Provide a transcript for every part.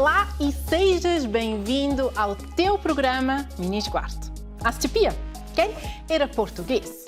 Olá e sejas bem-vindo ao teu programa Minisguard. Has pia, quem era português?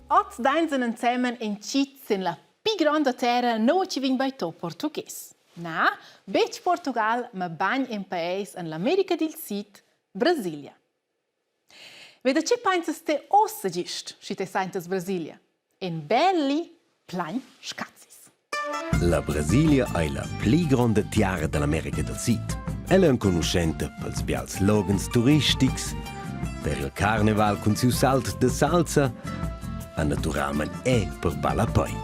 Oz dainsen ensemen in cheat sin la pi gronda terra nua chi vegn baitò portughes. Na, betg Portugal, ma bagn in paese en l'America dil Sid, Brasilia. Veda che painzas te ossa gist, schi te saintas Brasilia? In belli plain scazis. La Brasilia ei la pli gronda tiara dall'America del Sid. Ella è enconuschenta pels bials loghens turistics, per il carneval cun siu salt de salsa e naturalmein è per ballapei.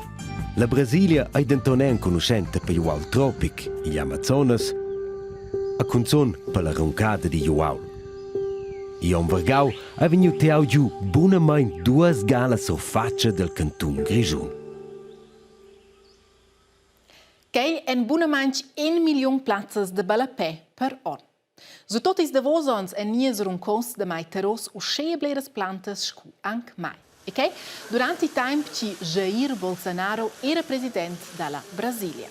La Brasilia ei denton è enconuschenta per igl tropic, igl Amazonas e cunzun per la runcada digl uaul. Igl onn vargau ei vegniu teau giu bunamein duas galas surfatscha del cantun Grischun. Quei èn bunamain in milliun plazzas da ballapè per onn. Surtut ils davos onns èn nies runcons damai teros uschè bleras plantas sco anc mai. E quai durant il temp che Jair Bolsonaro era president da la Brasilia.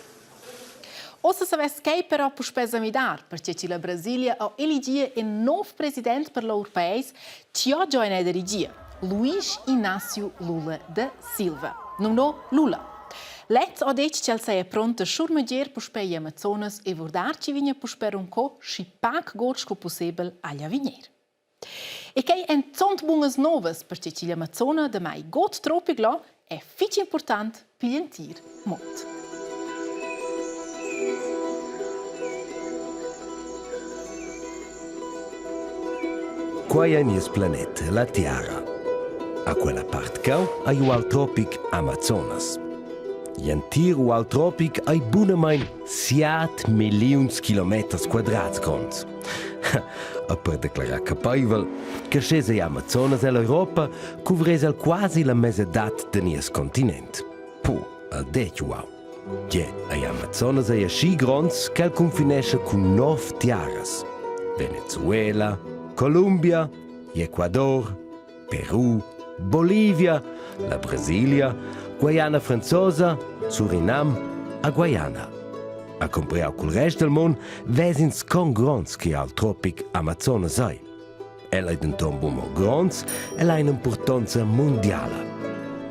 Ossa savess quai però puspè sa midar, perche che la Brasilia ha elegì in nov president per lur paese, chi ha già ina regia, Luiz Inácio Lula da Silva, numnò Lula. Lez ha detg ch'el saja pront da schurmegiar puspè Amazonas e vurdar chi vegna puspè runco schi pac god sco pussebel agl avegnir. E quai èn zont bunas novas, perche ch'igl Amazona damai god tropic là è fitg important pigl entir mond. Quai è nies planet, la Tiara. A quella part cheu ei ual tropic Amazonas. Gl'entir ual tropic ei bunamain siat milliuns kilometers quadrats gronds. E per declarar capeivel che sche ei Amazonas ell'Europa, cuvress el quasi la mesadad de nies continent. Puh, el detg uau. Gie, ei Amazonas ei aschi gronds ch'el confinescha cun nov tiaras. Venezuela, Columbia, Ecuador, Peru, Bolivia, la Brasilia, Guayana franzosa, Surinam a Guayana. A cumpriau cul rest del mund ves'ins con gronds che al tropic Amazonas ei. El ei denton buc mo gronds, el ha in'impurtonza mundiala.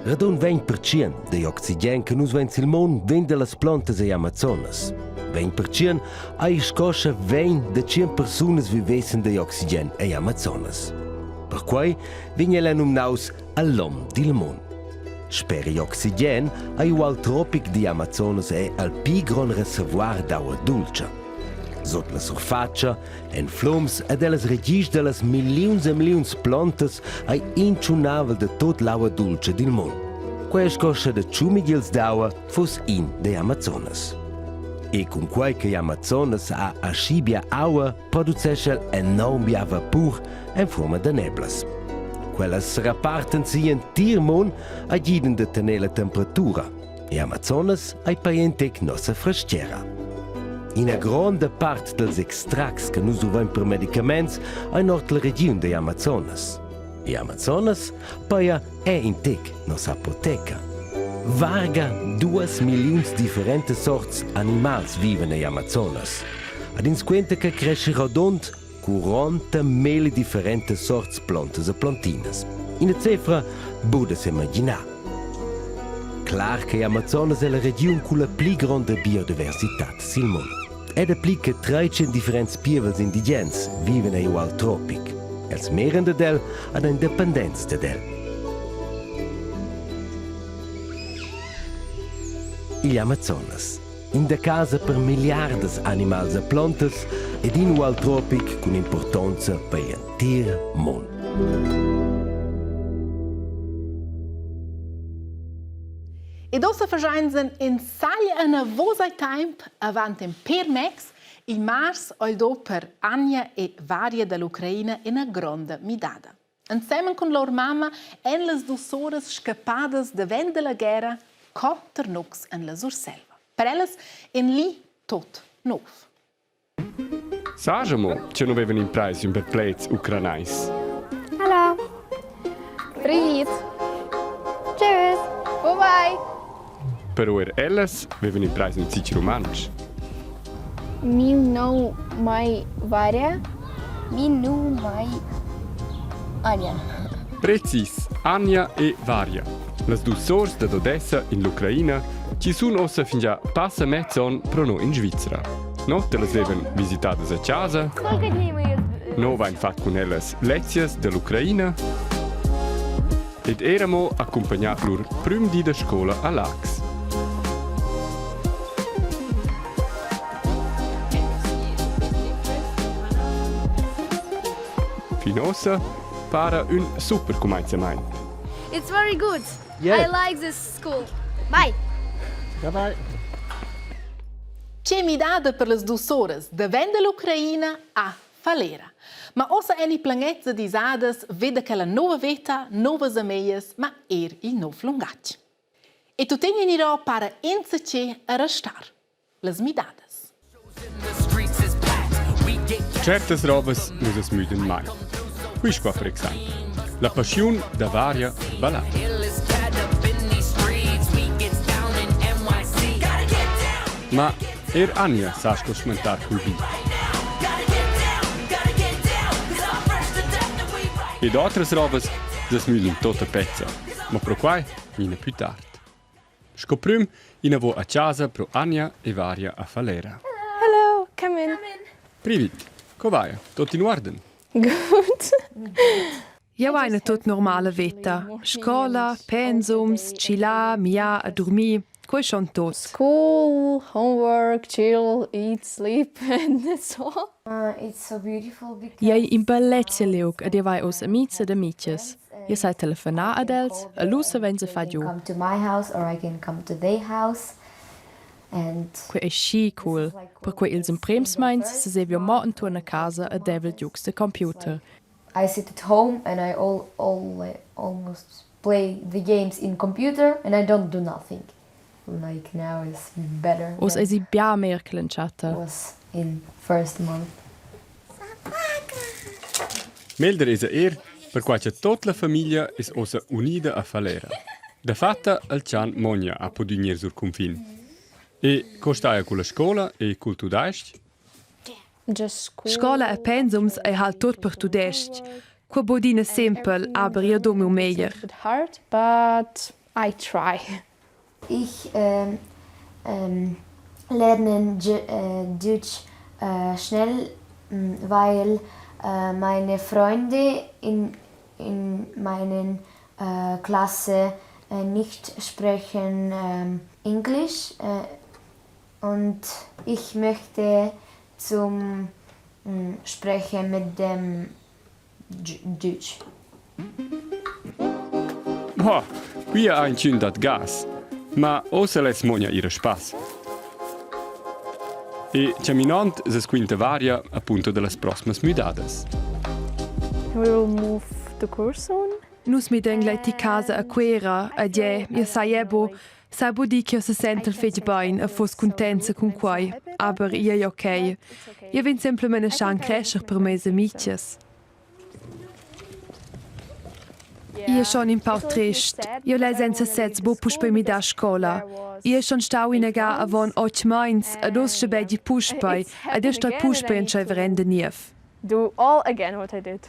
Radund 20% digl oxigen che nus vein sil mund vegn dallas plontas egl Amazonas. 20% ei sco sche vegn da tschien persunas vivessen digl oxigen egl Amazonas. Perquei vegn el numnaus al lom dil mund. Sper igl oxigen ei ual tropic digl Amazonas è el pli grond reservuar d'aua dultscha. Sut la surfatscha, en flums ed ellas regisch dallas milliuns e milliuns plontas ei intschunavel da tut l'aua dultscha dil mund. Quei sco sche da tschumigils d'aua fuss in de Amazonas. E cunquei che Amazonas ha aschi bia aua, producescha el enorm bia vapur en fuorma da neblas. Quellas reparten si entir mund e giden da tener la temperatura. E Amazonas ei paientec nossa frestgera. Ina gronda part dals extracts che nus duvrein per medicaments ei nord la regiun degl Amazonas. E Amazonas paia è in tec nossa apoteca. Varga duas milliuns differentas sorts animals viven egl Amazonas. Ad ins quenta che cresce rodund 40 meli differentas sorts plantas e plantinas. Ina cifra buca s'imaginar. Clar che Amazonas è la regiun cun la pli gronda biodiversitad sil mund. E dapli che 300 differents pievels indigens viven egl uaul tropic. Els miran dad el ad ein dependents dad el. Igl Amazonas In da casa per milliardas animals e plontas ed in ual tropic cun impurtonza per igl entir mund. Ed ossa faschainsen in sagl enavos ai temp avant in per mecs il mars ho do per Anja e Varia dall'Ucraina ina gronda midada. Ensemen cun lur mamma èn las dus soras scappadas davent da la guerra co tar nus en la Surselva. Per ellas en li tot nov. Saja mo, che nu vevan imprais ün per pleds ucranais. Hallo. Привіт. Tschüss. Bye. Però er ellas vevan imprais ün zich rumantsch. Miu num mai Varia. Mi num mai Anja. Precis, Anja e Varia. Las dus sors dad Odessa in l'Ucraina chi sun uossa fingià passa mez on pro no in Svizra. Notte las vevan visitadas a chasa. No vain fat cun ellas lezias da l'Ucraina ed eramo accumpagnà lur prüm di da scoula a Laax. Fin uossa para ün super cumainzamaint. It's very good. Yeah. I like this school. Bye. Bye bye. Che midada per las dus soras davent dall'Ucraina a Falera. Ma ossa èni planets disadas veda quella nova veta, novas ameias, ma er il nov lungatg. E tuttegna gnirò para insatge a restar. Las midadas. Certas robas nu as müdan mai. Quist qua per exaimpel. La paschiun da varia ballada. Ma er Anja sa sco schmentar cul beat. Ed otras robas as müdan tota pezza. Ma pro quai gnina plü tard. Sco prüm inavo a chasa pro Anja e Varia a Falera. Hello, come in. Privet, co vaja? Tot in uorden? Gut. Jeu hai ina tut normala veta. Scola, pensums, chillar, miar e durmir, quei schon tot. School, homework, chill, eat, sleep and so on. It's so beautiful because Ei in bellezia liug ed jeu vai uss amics ed amitgas. Jeu sai telefonar ad els e lu savein se far giu. come to my house or I can come to their house and Quei ei schi cool, perquei ils emprems meins sesev'jeu mo entuorn a casa e devel giugs da computer. I sit at home and I all, all like, almost play the games in computer and I don't do nothing. Like now is better. Oz eisi bia meglier che l'entschatta. Was in first month. Melder esa eir, perquai cha tuot la famiglia es uossa unida a Falera. Dafatta al chan Monja ha pudü gnir sur cunfin. E co staja culla scoula e cul tudais-ch? Scola e pensums ei halt tut per tudestg. Quei bu adina sempel, aber jeu dun miu meglier. Hard, but I try. Ich lerne Deutsch schnell, weil meine Freunde in in meinen Klasse nicht sprechen Englisch und ich möchte zum sprechen mit dem Deutsch. Ho, quia ha inchün dat gas. Ma uossa less Monja ir a spass. E chaminond s'es quinta varia appunto da las prosmas müdadas. We will move to Chur soon. Nus midein gleiti casa a Cuera ed jeu, jeu sai è bu, sai bu dir ch'jeu sesentel fetg bein e fuss cuntenza cun quei, aber igl ei ok. Jeu vegn semplamein a schar crescher per mes amitgs. Igl ei schon in pau trest. Jeu less senza sez buc puspei midar scola. Igl ei schon stau inaga avon otg meins ed uss schabegia puspei ed jeu stoi puspei entscheiver en da niev. Do all again what I did.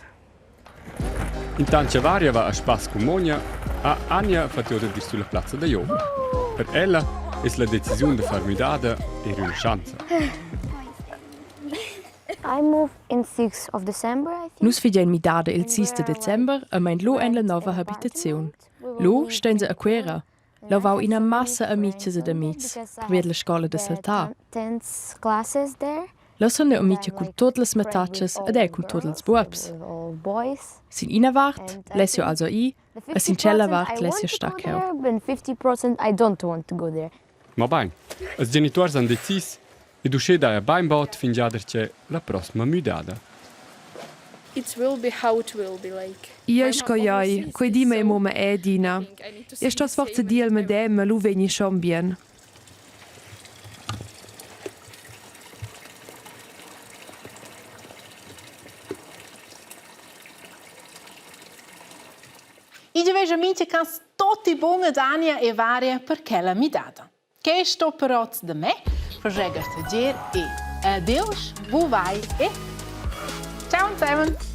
Intant cha Varia va a spass cun Monja, ha Anja fat giò dad ir sülla plazza da yoga. Per ella es la decisiun da far müdada eir üna schanza. I move in 6 of December, I think. Nus figein midada il 6 de december e mein lu en la nova habitaziun. Lu stein se a Cuera. Leu vau ina massa amitgs ed amics per la scola da saltar. Dance classes there. Leu sun jeu amitga cun tut las mattatschas ed era cun tut ils buobs. Sin ina vart less jeu also ir e sin tschella vart less jeu star cheu. 50% I don't want to go there. Ma bain, ils genituors han decis ed uschè daja bainbod fingià darcheu la prosma müdada. It will be how it will be like. Jeu sco jeu, quei di mei mumma è adina. Jeu sto sforza dir il medem, ma lu vegni schon bien. Igl vegia mincha cas tutti buna Dania e varia per quella midada. Che sto però oz da me? Fager e adeus, bu vai e ciao zusammen!